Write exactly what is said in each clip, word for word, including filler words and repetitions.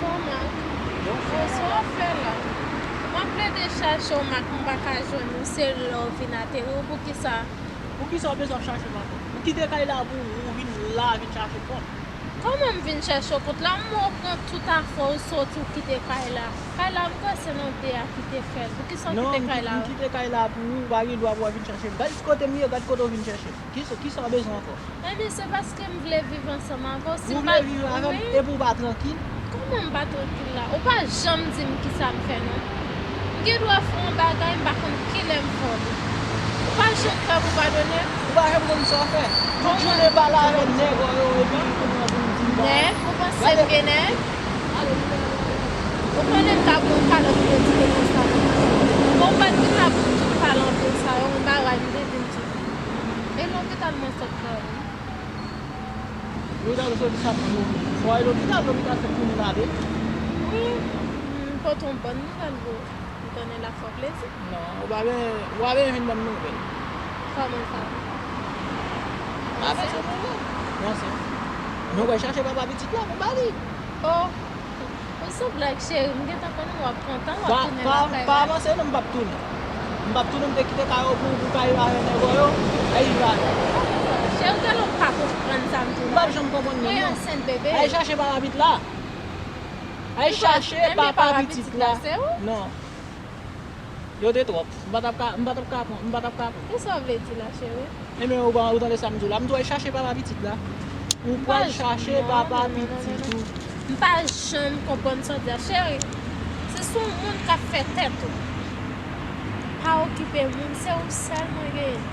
Bon, Mak. Bonswa. Sa w ap fè la? M ap plede chache w, Mak, m pa ka jwenn ou. Se lè w vin ateri w. Poukisa? Poukisa w bezwen ap chache m ankò? Ou kite kay la pou ou, ou vin la, vin chache m kont. Kòman m vin chache w kont la? M wè w pran tout afè w, soti, w kite kay la. Kay la, m kwè se nan de a ki te fè l. Poukisa w kite kay la? Non, m kite kay la pou ou, ou pa gen dwa pou w vin chache m. Gad kote m ye, gad kote w vin chache m. Kisa, kisa w bezwen ankò? Ebyen, se paske m vle viv ansanm avè w. Si m pa... Ou vle viv avè m epi w pa trankil? Kòman m pa trankil la? Ou pa janm di m kisa m fè, non. M gen dwa fè yon bagay, m pa konn kilè m fè l. Ou pa janm fè pou padone m? Ou pa janm konn sa w fè. Tout jounen pale avèk nèg ou yo, epi kounye a pou m di m pa... Nèg? Ou panse m gen nèg? Ou konnen m ta pran kalòt pou yo di te konsa. Bon, ou pa t vin la pou m tout pale anpil sa yo, yon bagay m te vin di. E lopital mwen sot la wi. Lopital ou soti sa pou nou. Fò al lopital, lopital fèk tounen lave. Wi, m pote yon bòn nouvèl pou ou. M konnen l ap fè w plezi. Non, ou pa ben, ou pa ben vin ban m nouvèl. Kòman sa? Pa bezwen nouvèl. Panse. Nou wè chache papa pitit la pou ba li. Oh. Ou sou blag, cheri. M gentan konnen w ap kontan, w ap tounen lakay la. Pa avanse non, m p ap tounen. M p ap tounen, m te kite kay ou pou, pou kay avè nèg ou yo. Ay, va. Cheri, ou genlè pa konprann sa m di w la. M p ap janm konprann menm non. Mwen ansent, bebe. Ay chache papa pitit la. Ay chache papa pitit la. Non. Yo te twòp. M pa t ap ka, m pa t ap ka pran, m pa t ap ka pran. Kisa w vle di la, cheri? Ebyen, ou pa, ou tande sa m di w la? M di w al chache papa pitit la. Ou pral chache papa pitit ou. M pa janm konprann sa w di a, cheri. Se sou moun k ap fè tèt ou. Pa okipe moun, se ou sèl mwen genyen.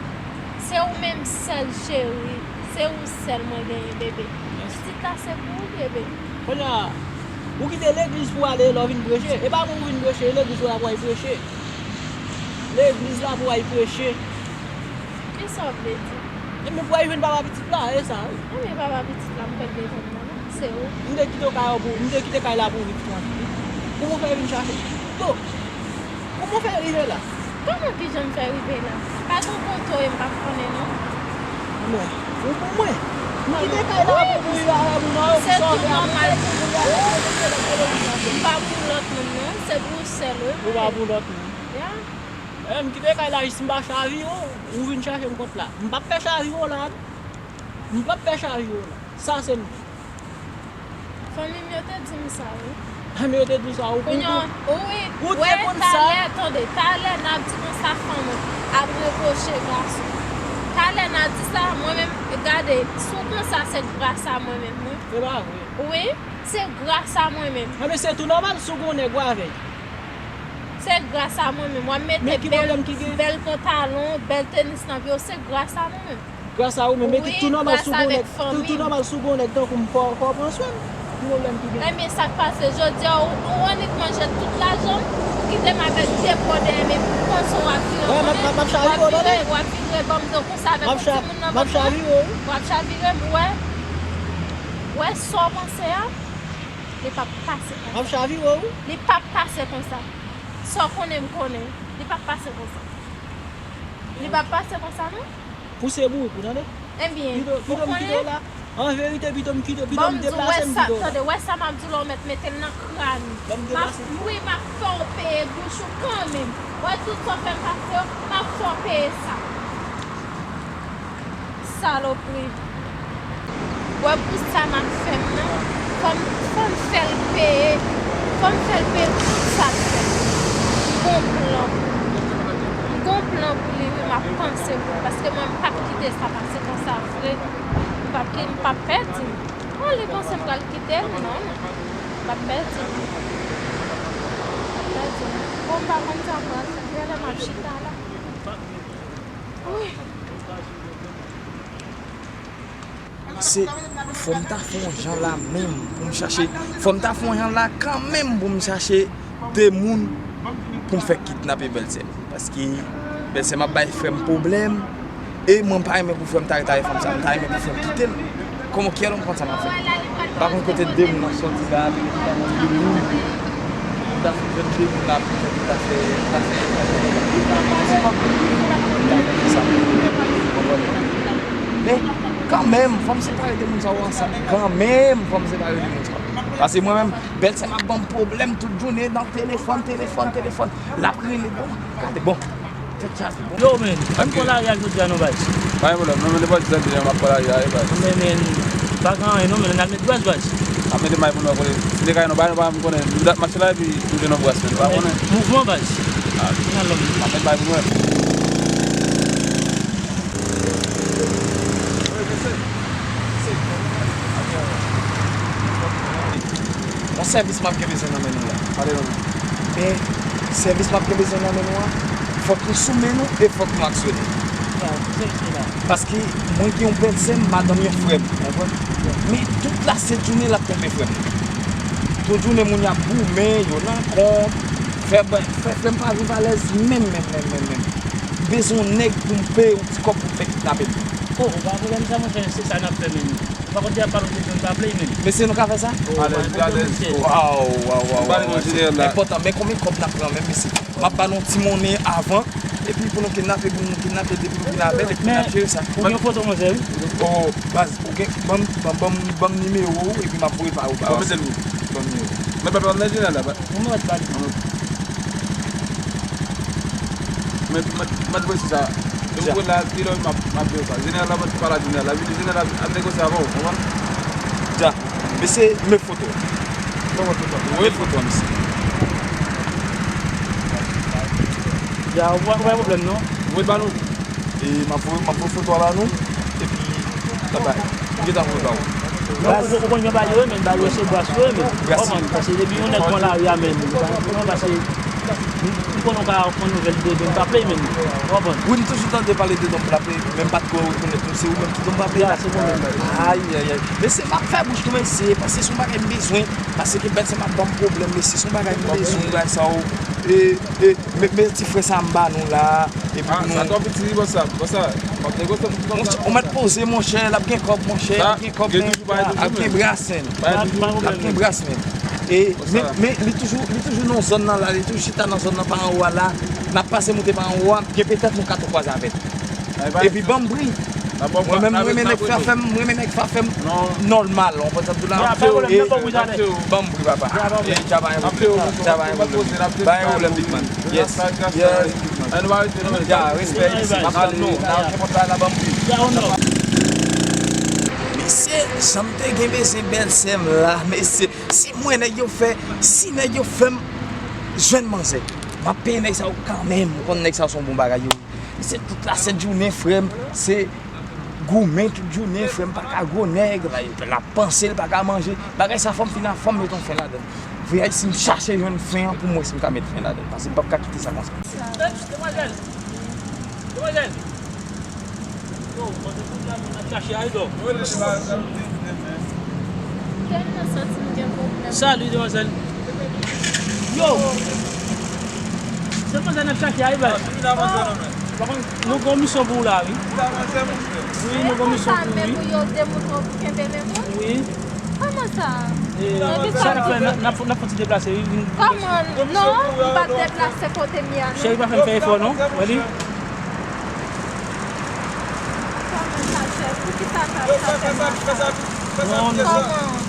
Se ou menm sèl, cheri. Se ou sèl mwen genyen, bebe. Pitit la se pou ou, bebe. Kounye a, ou kite legliz pou w ale lè w vin preche. E pa pou ou vin preche, e legliz la pou w al preche. Legliz la pou w al preche. Kisa w vle di? Ebyen, pou w al jwenn papa pitit la, e sa wi. Ebyen, papa pitit la, m kwè l te jwenn nan, non? Se ou. M te kite w kay la pou, m te kite kay la pou w vin trankil. Kòman w fè vin chache? Yo! Kòman w fè rive la? Kòman kijan m fè rive la? Pa gen kote w ye m p ap konnen non. Bon, ou pou mwen. M kite kay la pou, pou rive avè moun nan yo, pou sove avè moun nan yo, pou rive avè moun nan yo. M pa pou lòt moun non, se pou ou sèl wi. Ou pa pou lòt moun. Ya. E, m kite kay la jis m pa chavire w, ou vin chache m kont la. M p ap fè chavire w la. M p ap fè chavire w la. Sa se m. Fanmi m yo te di m sa wi. Fanmi yo te di w sa, ou, ou, ou, ou te konn sa? Talè, tande, talè n ap di konsa fanm ap repwoche gason. Talè n a di sa, mwen menm, gade, si w konsa se gras a mwen menm wi. Se pa vre. Wi, se gras a mwen menm. Anben se tou nòmal si w gen yon nèg ou avè l. Se gras a mwen menm. W ap mete bèl, bèl pantalon, bèl tenis nan pye w, se gras a mwen menm. Gras a ou menm, men ki tou nòmal si w gen yon nèg, tou, tou nòmal si w gen yon nèg tankou m, fò, fò w pran swen m. Ki pwoblèm ki gen? Ebyen, sa k pase? Jodi a, ou, ou annik manje tout lajan m, ou kite m avèk de po dèyè, men panse w ap vire, w ap vire, w ap vire ban m do konsa avèk yon timoun nan vant mwen. W ap chavire m, ou wè? Ou wè sa w panse a? Li p ap pase konsa. M ap chavire w wi. Li p ap pase konsa. Sa w konnen m konnen. Li p ap pase konsa. Li p ap pase konsa non. Pouse bourik ou tande. Ebyen, pito, pito m kite w la. An verite, pito m kite, pito m deplase m kite w la. Tande, wè sa m ap di w la, ou mèt mete l nan kràn ou. Ban m deplase m. Wi, m ap fè w peye bouch ou kanmenm. Wè tout sa w fè m pase yo, m ap fè w peye sa. Salopri. Wè pou sa m ap fè m nan, fò m, fò m fè l peye, fò m fè l peye tout sa l fè m. M gon plan pou li. M gon plan pou li wi, m ap panse pou li, paske mwen m p ap kite sa pase konsa vre. M p ap ki, m p ap pèdi l. Bon, li panse m pral kite l, non, non. M p ap pèdi l. M p ap pèdi l. Bon, m pa konn sa m pral fè. Genlè m ap chita la. Wi. Se, fò m ta fè yon jan la menm pou m chache, fò m ta fè yon jan la kanmenm pou m chache de moun pou m fè kidnape bèlsè m. Paske bèlsè m ap bay frè m pwoblèm, e mwen m pa renmen pou frè m ta ret avèk fanm sa, m ta renmen pou frè m kite l. Kòman, kiyès lòm konn sa m ap fè? M pa konn kote de moun ap sòti la, de moun. M ta fin jwenn de moun la, poutèt m ta fè, m ta fè, m ta fè, m ta fè sa. Konprann? Men, kanmenm, fò m separe de moun sa yo ansanm. Kanmenm, fò m separe de moun sa yo. Paske mwen menm, bèlsè m ap ban m pwoblèm tout jounen nan telefòn, telefòn, telefòn. L ap rele, bon, gade, bon. Tèt chaje, bon. Yo, men, ann pran lari a jodi a non, baz. Pa gen pwoblèm, non, men nenpòt ki sa deja m ap pran lari a, wi, baz. Men, men, pa gen anyen, non, men n al met bras, baz. Ap mete may pou nou wè kote. Si te ka, nou pa, nou pa konnen. Nou dat mache la, epi nou jwenn yon bras, men nou pa konnen. Mouvman, baz. Ah. N al lòm. Ap met may pou nou wè. Yon sèvis m ap gen bezwen nan men nou la. Pale non. Men, sèvis m ap gen bezwen nan men nou an, fòk li sou men nou e fòk nou aksyonnen. Paske mwen gen yon bèlsè m, madanm yon frè m, konprann? Men tout lasent jounen l ap tonbe frè m. Tout jounen moun y ap goumen, yo nan kont, fè, fè frè m pa viv alèz menm, menm, menm, menm, menm. M bezwen yon nèg pou m peye yon ti kòb pou m fè kidnape m. Oh, pa pwoblèm sa, monchè, se sa n ap fè menm. Ou pa konn deja pale w te jwenn pa play menm. Mesye, nou ka fè sa? Oh, alèz, alèz. Waw, waw, waw, waw. Enpòtan, men konbyen kòb n ap pran menm, mesye? M ap ba nou ti monnen avan, epi pou nou kidnape, pou nou kidnape, depi nou vin avè l, epi n ap jere sa. Ou gen foto manzè, wi. Oh, baz, ou gen, ban m, ban m, ban m, ban m nimewo w, epi m ap voye pa ou. Ban m nimewo. Mwen pa pale nan jeneral la, ba. Ou mèt pale. Mwen, mwen, mwen t voye sou sa. Depi mwen la, depi lè m ap, m ap di w sa. Jeneral la, mwen t pale ak jeneral la. Vini jeneral la ap negosye avè w, konprann? Dja. Mesye, men foto. Mwen mwen foto. Mwen foto, mesye. Dja, ou pa, ou pa gen pwoblèm, non? Mwen ba nou. E m ap voye, m ap voye foto a ba nou. Epi, bye bye. M gentan voye ba ou. Ou, ou, ou konn jan bagay yo ye, men bagay yo se bras yo ye, men. Bras. Kòman? Paske depi yon nèg pran lari a, men, ou pa gen pwoblèm, paske m konnen w ka fè nouvèl de Don Papley, men, ou konprann? Wi, m toujou tande pale de Don Papley, men m pa t ko rekonèt ou, se ou menm ki Don Papley la. Ya, se mwen menm. Ayayay. Mesye, m ap fè bouch nou, mesye, paske se yon bagay m bezwen, paske bèlsè m ap ban m pwoblèm, mesye, se yon bagay m bezwen, bagay sa yo. E, e, men, men ti frè sa m ba nou la, epi nou. Ah, sa twò piti, wi, bòs la, bòs la. M ap negosye pou ti kòb sa. Monchè, ou mèt poze, monchè, l ap gen kòb, monchè, l ap gen kòb, men, l ap gen bras, men. L ap gen bras, men. E, men, men, li toujou, li toujou nan zòn nan la, li toujou chita nan zòn nan pa anwo a la. N ap pase moute pa anwo a, gen petèt nou ka tou kwaze avè l. Epi ban m bri. Mwen menm, mwen renmen nèg fè afè m, mwen renmen nèg fè afè m nòmal, ou konprann sa m di w la? E, ban m bri, papa. E, dja pa gen pwoblèm. Dja pa gen pwoblèm. Pa gen pwoblèm, big man. Yes. Yes, big man. Ya, respè, isi, m ap tann nou. Nan kèpòt la, la, ban m bri. Mesye, jan m te gen bezwen bèlsè m la, mesye. Si m wè nèg yo fè, si nèg yo fè m jwenn manzè, m ap peye nèg sa yo kanmenm. Ou konn nèg sa yo se yon bon bagay yo ye. Se tout lasent jounen, frè m, se goumen tout jounen, frè m pa ka gwo nèg, l ap panse, l pa ka manje. Bagay sa fò m fin a, fò m met yon fen ladan l. Vre, si m chache jwenn fen an pou m wè si m ka met fen ladan l, paske m p ap ka kite sa konsa. Demwazèl! Demwazèl! Yo, pandan kounye a moun ap chache a, yo. Tèlman santi m gen pwoblèm. Salut, demwazèl. Yo! Se manzè n ap chache a, wi, baz. Pa konn, nou gon misyon pou ou la, wi. Wi, nou gon misyon pou ou, wi. Wi. Kòman sa? E, sa n ap fè, n ap, n ap, n ap fon ti deplase, wi. Kòman? Non, m p ap deplase kote m ye a, non. Cheri, pa fè m fè efò, non. Wè li. Kòman sa, chè? Poukisa sa, sa fè mal sa? Non, non. Kòman?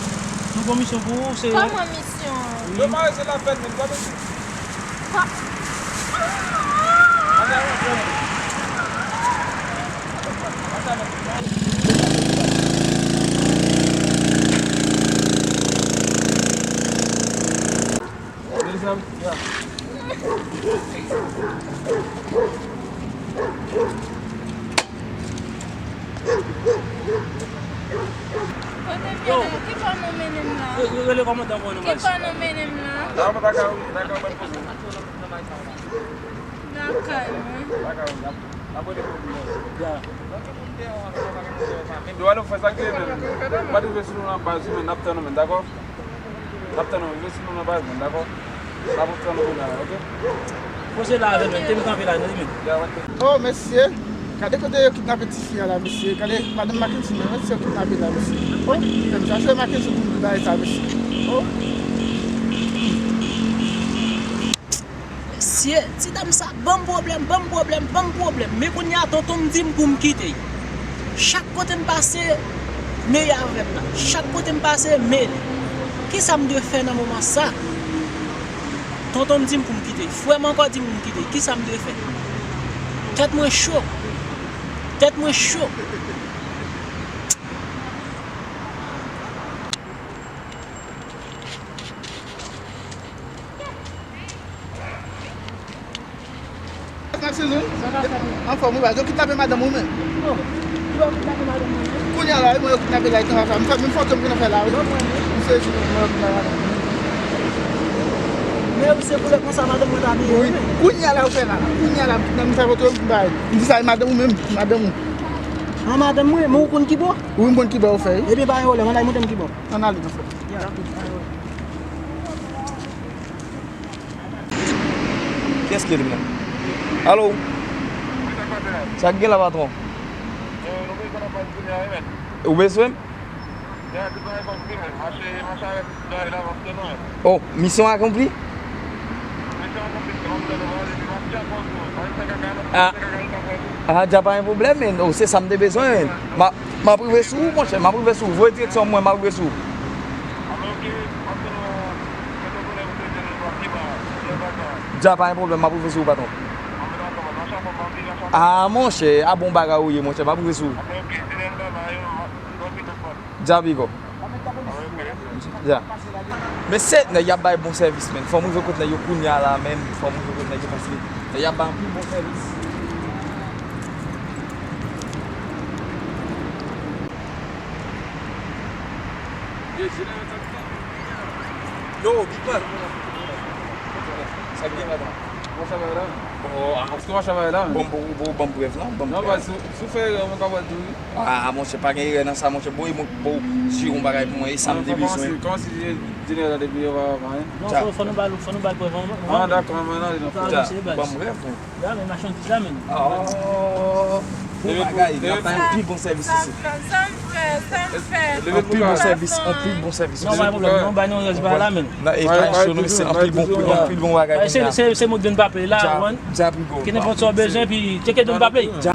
Nou gon misyon pou ou, se. Kòman misyon? Wi. Yo pa rete la fèt, men, pa bezwen. Pa. Kote m ye la? Ki bò nou mennen m la? Re-, re-, rele kòmandan pou nou, baz. Ki bò nou mennen m la? Lakay mwen. Yo, alo, frè, sa k ye menm? M pa t rive sou nou nan baz, men n ap tann ou menm, dakò? N ap tann ou, rive sou nou nan baz, men, dakò? N ap tann ou kounye a, oke? Poze la avè m, te m kanpe la, non, men. Oh, mesye, gade kote yo kidnape tifi a la, mesye. Gade madanm Mackenson, men, mesye, yo kidnape la, mesye. Oh, m chache Mackenson pou m bay sa, mesye. Oh. Mesye, ti dam sa ban m pwoblèm, ban m pwoblèm, ban m pwoblèm. Men kounye a, tonton m di m pou m kite. Chak kote m pase, men y avè m la. Chak kote m pase, men li. Kisa m dwe fè nan moman sa? Tonton m di m pou m kite. Frè m ankò di m pou m kite. Kisa m dwe fè? Tèt mwen cho. Tèt mwen cho. Maxi, nou? Anfòm, wi, baz. Yo kidnape madanm ou menm. Kounya la, wi, mwen yo kidnape la, etan sa. M fè menm fòt ke m konn fè la, wi. M sezi, mwen yo kidnape madanm ou. Men wi, se koulè konsa madanm mwen ta abiye, wi. Kounya la, ou fè la. Kounya la, m kidnape, m fè fòt, m bay. M di sa, e madanm ou menm, madanm ou. An madanm mwen, men ou konn kibò? Wi, m konn kibò ou fè, wi. Ebyen, pa gen pwoblèm, ann al montre m kibò. Ann ale, anfòm. Kiyès ki rele m nan? Alo? Sa k gen la, patwon? Ou bezwen m? Oh, misyon akonpli? Ah, ah, dja pa gen pwoblèm, men. Oh, se sa m te bezwen, men. M a, m ap rive sou ou, monchè, m ap rive sou ou. Voye direksyon mwen, m ap rive sou ou. Dja pa gen pwoblèm, m ap rive sou ou, patwon. Ah, monchè, a bon bagay ou ye, monchè, m ap rive sou ou. Dja big up. Dja. Mesye, nèg y ap bay bon sèvis, men. Fò m rive kot nèg yo kounya la, men. Fò m rive kot nèg yo, paske nèg y ap bay anpil bon sèvis. Yo, Big Man. Sa k gen, madanm? Kòman sa va la? Oh, ah. Èske w ap travay la? Bon, bon, bon, bon, brèf, non? Bon, non, brèf. Baz, si, si w fè erè, mwen ka wè tou, wi. Ah, monchè, pa gen erè nan sa, monchè. Bon, e mwen, bon, jere yon bagay pou mwen, e sa m te bezwen. Kòman se, kòman se jenè la depi yo pa, pa anyen? Non, fò, fò nou ba l, fò nou ba l prèv an. Ah, dakò, mwen, mwen, mwen, mwen. Bon, brèf, mwen. Ya, men machandiz la, men. Oh. Bon bagay, y ap bay anpil bon sèvis isit. Sa m fè, sa m fè. Anpil bon sèvis, anpil bon sèvis. Non, pa gen pwoblèm, non, bay nou rès bagay la, men. Nan, e pa cho, non, se anpil bon, anpil bon bagay. Se, se, se mwen ki vin pa play la, wan. Ki nenpòt sa w bezwen, pi tcheke nou pa play. Chèche.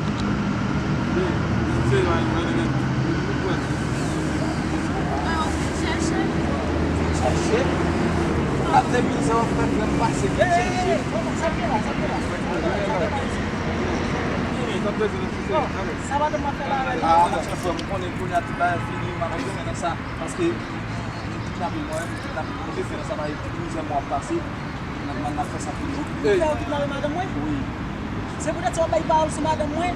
Ap depi sa w ap fè frè m pase pou chèche. Sa madanm mwen fè la avè l. Ah, monchè, frè m, konnen kounye a tout bagay fini, m ap fè nan sa. Paske m kidnape mwen, m kidnape mwen, m te fè nan sa, bagay plizyè mwa ap pase. N ap, n ap fè sa pi lwen. Ou fè yo kidnape madanm mwen? Wi. Se poutèt sa w ap bay pawòl sou madanm mwen?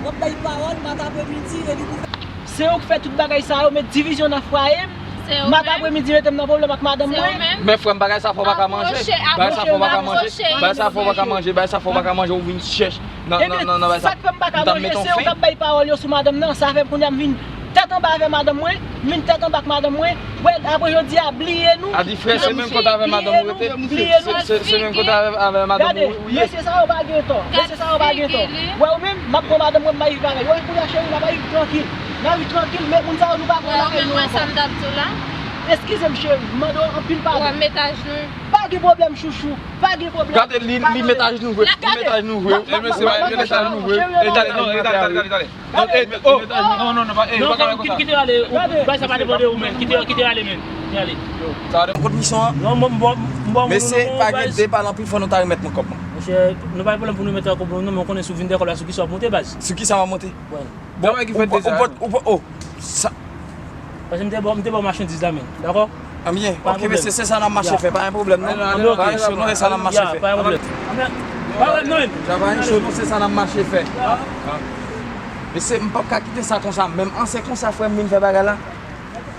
W ap bay pawòl, maten apremidi, epi pou fè. Se ou k fè tout bagay sa yo, met divizyon nan fwaye m. Maten apremidi, mete m nan pwoblèm ak madanm mwen. Men frè m, bagay sa fè w pa ka manje. Bagay sa fè w pa ka manje. Bagay sa fè w pa ka manje. Bagay sa fè w pa ka manje, ou vin chèch nan, nan, nan, nan bagay sa. Ebyen, sa k fè m pa ka manje, se ou k ap bay pawòl yo sou madanm nan. Sa fè m kounye a m vin tèt anba avè madanm mwen, m vin tèt anba ak madanm mwen. Wè, apre jodi a, bliye nou. A di frè, se menm kote avè madanm ou rete? Bliye nou. Se, se, se menm kote avè, avè madanm ou ye? Gade, mesye sa yo pa gen tò. Mesye sa yo pa gen tò. Wè ou menm, m ap pran madanm mwen, m al viv avè l. Wè kounye a, cheri, n ap al viv trankil. N ap viv trankil, men moun sa yo, nou pa pran lakay nou ankò. Eskize m, cheri, m mande w anpil padon. Pa gen pwoblèm, chouchou. Pa gen pwoblèm. Gade, li, li met ajenou vre. Li met ajenou vre. Li met ajenou vre. E, talè, non, e, talè, talè, talè, talè. Non, e, oh, non, non, non, pa, e, pa ka fè konsa. Kite ale, ou, bagay sa pa depann de ou menm. Kite, kite ale menm. Kite ale. Sa va depann kot misyon an. Non, mwen, mwen, mwen, mesye, pa gen deba anpil, fò nou ta remèt mwen kòb mwen. Monchè, nou pa gen pwoblèm pou nou mete kòb nou, men w konnen si w vin dèkò la, sou kisa w ap monte, baz? Sou kisa m ap monte? Bon. Ou, ou, ou, oh, sa. Paske m te ba w, m te ba w machandiz la, men. Dakò? Anbyen, ok, mesye, se sa n ap mache fè, pa gen pwoblèm, non. Pa gen cho, non, se sa n ap mache fè. Pa gen pwoblèm, non, men. Dja pa gen cho, non, se sa n ap mache fè. Mesye, m p ap ka kite sa konsa, menm an se konsa, frè m, vin fè bagay la.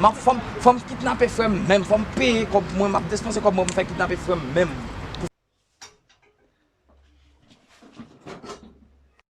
M ap, fò m, fò m kidnape frè m, menm, fò m peye kòb mwen, m ap despanse kòb mwen pou m fè kidnape frè m, menm.